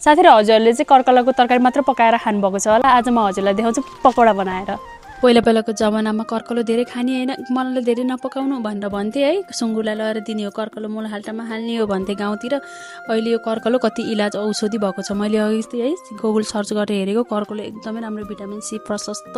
साथीहरु हजुरहरूले चाहिँ कर्कलाको तरकारी मात्र पकाएर खानुभएको छ होला। आज म हजुरलाई देखाउँछु पकौडा बनाएर। पहिलाको जमानामा कर्कलो धेरै खाने होइन, मलाई धेरै नपकाउनु भनेर भन्थे है, सुँगुरलाई लगेर दिने हो, कर्कलो मूल हाल्टामा हाल्ने हो भन्थे गाउँतिर। अहिले यो कर्कलो कति इलाज औषधि भएको छ। मैले अघि है गुगल सर्च गरेर हेरेको, कर्कलो एकदमै राम्रो भिटामिन सी प्रशस्त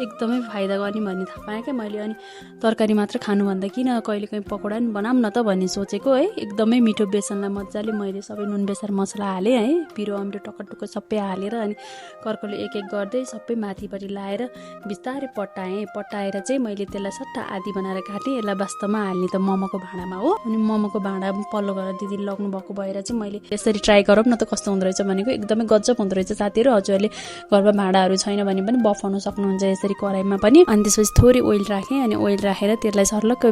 एकदमै फाइदा गर्ने भन्ने थाहा पाएँ क्या मैले। अनि तरकारी मात्र खानुभन्दा किन कहिले काहीँ पकौडा पनि बनाऊँ न त भन्ने सोचेको है। एकदमै मिठो बेसनलाई मजाले मैले सबै नुन बेसार मसला हालेँ है, पिरो अमिरो टक्क सबै हालेर अनि कर्कलो एक एक गर्दै सबै माथिपट्टि लाएर बिस्तारै पट्टाएर चाहिँ मैले त्यसलाई सट्टा आदि बनाएर काटेँ। यसलाई वास्तवमा हाल्ने त मोमोको भाँडामा हो। अनि मोमोको भाँडा पल्लो गरेर दिदीले लग्नु भएको भएर चाहिँ मैले यसरी ट्राई गरौँ न त कस्तो हुँदो रहेछ भनेको। एकदमै गजब हुँदो रहेछ साथीहरू। हजुरहरूले घरमा भाँडाहरू छैन भने पनि बफाउन सक्नुहुन्छ यसरी कराईमा पनि। अनि त्यसपछि थोरै ओइल राखेँ, अनि ओइल राखेर त्यसलाई सर्लक्क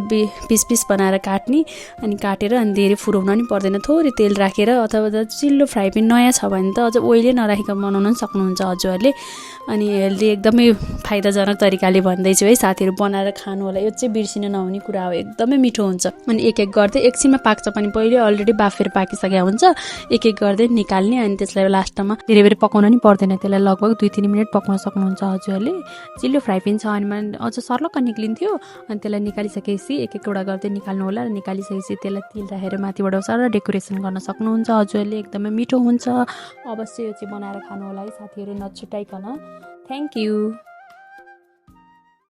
पिस पिस बनाएर काट्ने, अनि काटेर अनि धेरै फुराउन पनि पर्दैन। थोरै तेल राखेर अथवा चिल्लो फ्राई पनि नयाँ छ भने त अझ ओइलै नराखेर बनाउन पनि सक्नुहुन्छ हजुरहरूले। अनि हेल्दी एकदमै फाइदाजनक तरिकाले भन्दैछु है साथीहरू, बनाएर खानु होला। यो चाहिँ बिर्सिन नहुने कुरा हो, एकदमै मिठो हुन्छ। अनि एक एक गर्दै एकछिनमा पाक्छ पनि, पहिले अलरेडी बाफेर पाकिसकेको हुन्छ। एक एक गर्दै निकाल्ने, अनि त्यसलाई लास्टमा धेरै पकाउन नि पर्दैन। त्यसलाई लगभग 2-3 मिनट पकाउन सक्नुहुन्छ हजुरहरूले। चिल्लो फ्राई पिन छ भने अझ सर्लक्क निक्लिन्थ्यो। अनि त्यसलाई निकालिसकेपछि एक एकवटा गर्दै निकाल्नु होला। र निकालिसकेपछि त्यसलाई तेल राखेर माथिबाट सारा डेकोरेसन गर्न सक्नुहुन्छ हजुरहरूले। एकदमै मिठो हुन्छ। अवश्य यो चाहिँ बनाएर खानु होला है साथीहरू, नछुटाइकन। Thank you.